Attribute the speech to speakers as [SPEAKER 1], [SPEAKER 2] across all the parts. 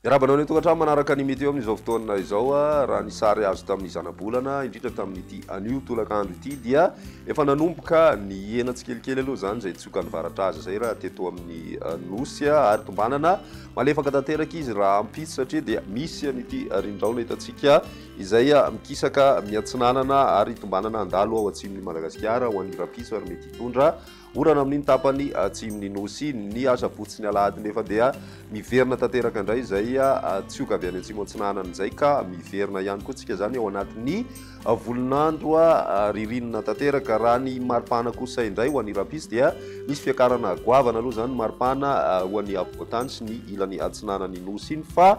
[SPEAKER 1] Miarahaba anao any an-tokantrano manaraka ny Météo amin'izao fotoana izao. Raha ny sary azo tamin'ny zanabolana, indrindra tamin'ity anio tolakandro ity dia efa nanomboka nihena tsikelikely aloha izany izay tsiokan'ny varatra azy izay raha teto amin'ny Nosy ary tombanana malefaka tanteraka izy rahampitso satria dia misy an'ity rindraona hitantsika izay mikisaka miatsinanana ary tombanana handalo ao atsimon'i Madagasikara ho an'ny rahampitso ary mety hitondra Orana amin'iny tapany atsimon'ny Nosy iny. Ny asabotsy sy ny alahady nefa dia miverina tanteraka indray izay tsioka avy any atsimo atsinanana izay ka miverina ihany koa tsika izany ao anatin'ny volon'andro ririnina tanteraka. Raha ny maripana kosa indray ho an'ny rahampitso dia misy fiakarana goavana aloha izany ny maripana ho an'ny afovoantany sy ny ilany atsinanan'ny Nosy iny fa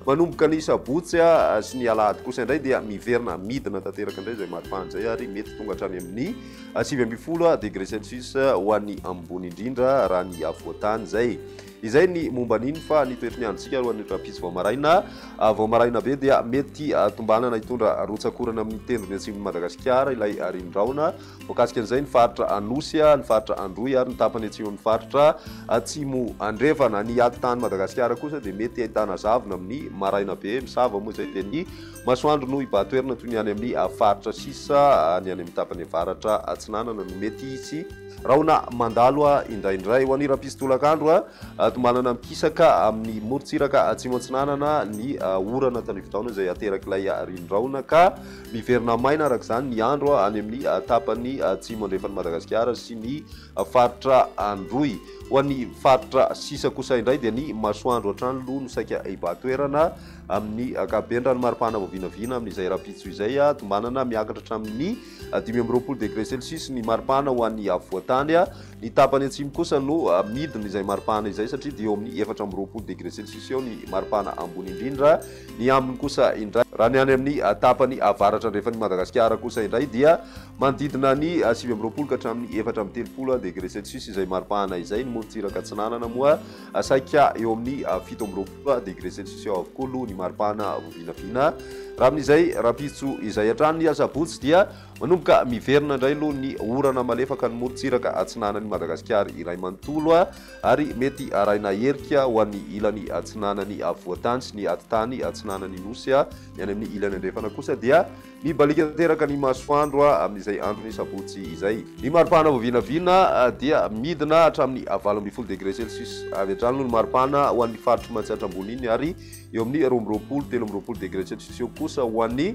[SPEAKER 1] manomboka ny sabotsy sy ny alahady kosa indray dia miverina midina tanteraka indray izay maripana izay ary mety tonga hatrany amin'ny 19 degré celsius ho an'ny ambony indrindra raha ny afovoan-tany izay. Izay ny momba an'iny fa ny toetry ny androntsika ho an'ny rahampitso vao maraina, vao maraina be dia mety tombanana hitondra rotsak'orana amin'ny tendrony atsimon'i Madagasikara ilay rindraona. Voakasika an'izay ny faritra Anosy, ny faritra Androy ary ny tapany atsimo amin'ny faritra Atsimo Andrefana. Ny atitany Madagasikara kosa dia mety ahitana zavona amin'ny maraina be, misava moa izay dia ny Masoandro no hibahan-toerana toy ny any amin'ny faritra sisa, ny any amin'ny tapany avaratra atsinanana no mety hisy rahona mandalo indraindray. Ho an'ny rahampitso tolakandro, tombanana mikisaka amin'ny morontsiraka atsimo atsinanana ny orana tandrifin-taona izay aterak'ilay rian-drahona ka miverina maina araka izany ny andro any amin'ny tapany atsimo andrefan'i Madagasikara sy ny faritra Androy. Ho an'ny faritra sisa kosa indray dia ny masoandro hatrany aloha no saika hibahan-toerana. Amin'ny ankapobeny, raha ny maripana vao vinavina amin'izay rahampitso izay, tombanana miakatra hatramin'ny 25 degré celsius ny maripana ho an'ny afovoan-tany. Ny tapany atsimo kosa no midina izay maripana izay satria dia eo amin'ny 24 degré celsius eo ny maripana ambony indrindra. Ny ambiny kosa indray, raha ny any amin'ny tapany avaratra andrefan'i Madagasikara kosa indray dia manodidina ny 29 ka hatramin'ny 34 degré celsius izay maripana izay. Ny morontsiraka atsinanana moa Saika eo amin'ny 27 degré celsius eo avokoa aloha ny maripana voavinavina. Raha amin'izay rahampitso izay hatrany ny asabotsy dia manomboka miverina indray aloha ny orana malefaka ny morontsiraka atsinanan'i Madagasikara iray manontolo ary mety arahina herika ho an'ny ilany atsinanan'ny afovoan-tany sy ny atitany atsinanan'ny Nosy. Ny any amin'ny ilany andrefana kosa dia Mibaliaka tanteraka ny masoandro amin'izay andron'ny sabotsy izay. Ny maripana vao vinavina dia midina hatramin'ny 18 degré celsius avy hatrany aloha ny maripana ho an'ny faritr'i Matsiatra Ambony iny ary eo amin'ny 22, 23 degré celsius eo kosa ho an'ny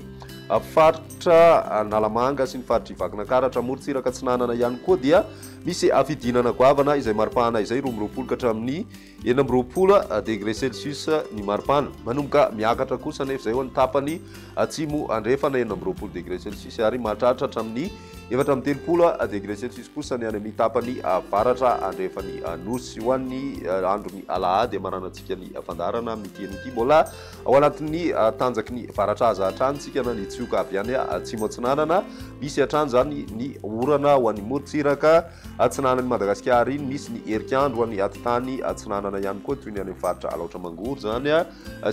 [SPEAKER 1] faritra Analamanga sy ny faritr'i Vakinankaratra. Amorontsiraka Atsinanana ihany koa dia misy fidinana goavana izay maripana izay 22 ka hatramin'ny 26 degré celsius ny maripana. Manomboka miakatra kosa anefa izay ho an'ny tapany atsimo andrefana, 26 degré celsius, ary mahatratra hatramin'ny 34 degré celsius kosa ny any amin'ny tapany avaratra andrefan'ny Nosy. Ho an'ny andron'ny alahady hamaranantsika ny fandaharana amin'ity anio ity, mbola ao anatin'ny tanjaky ny varatra aza hatrany isika na ny tsioka avy any atsimo atsinanana. Misy hatrany izany ny orana ho an'ny morontsiraka Atsinanan'i Madagasikara iny, misy ny herik'andro any atitany atsinanana ihany koa toy ny any amin'ny faritra Alaotra Mangoro izany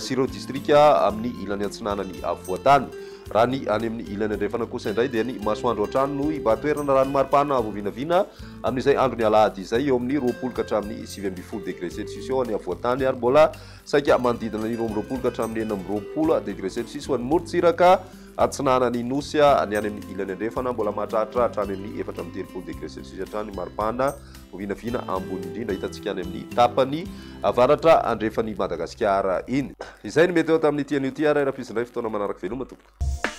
[SPEAKER 1] sy ireo distrika amin'ny ilany atsinanan'ny afovoan-tany. Raha ny any amin'ny ilany andrefana kosa indray dia ny masoandro hatrany no hibahan-toerana raha ny maripana avo vinavina amin'izay andron'ny alahady izay eo amin'ny 20 ka hatramin'ny 19 degré celsius eo any afovoan-tany ary mbola saika manodidina ny 22 ka hatramin'ny 26 degré celsius ho an'ny morontsiraka Atsinanan'ny Nosy, ny any amin'ny ilany andrefana, mbola mahatratra hatrany amin'ny 34 degré celsius hatrany ny maripana vinavina ambony indrindra hitantsika any amin'ny tapany avaratra andrefan'i Madagasikara iny. Izay no mety ho tamin'ity anio ity ary rahampitso indray fotoana manaraka veloma tompoko.